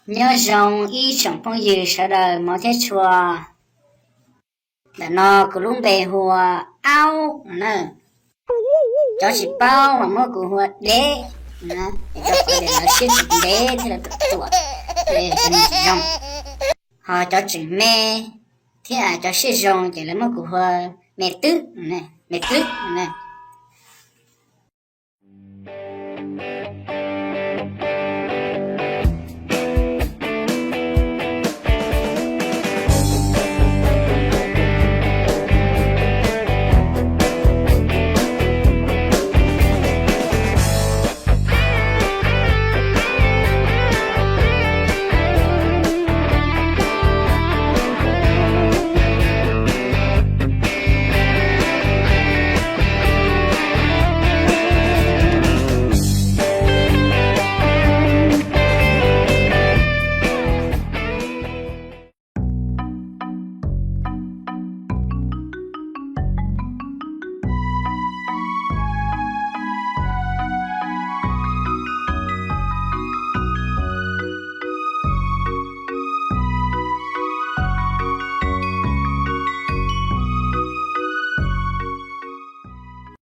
Nyob zoo ib tsoom phooj ywg sawv daws hmov thiab tshua. Ntawm no kuv lub npe hu ua Aub no na. Cov tsis paub mas muab kuv hu ua Dev, es rau qhov tias lawv siab tsis ntev thiaj li ruam, tsis zoo. Ho cov tseem me thiab cov siab zoo ces lawv muab kuv hu ua Me Twb, Me Twb na.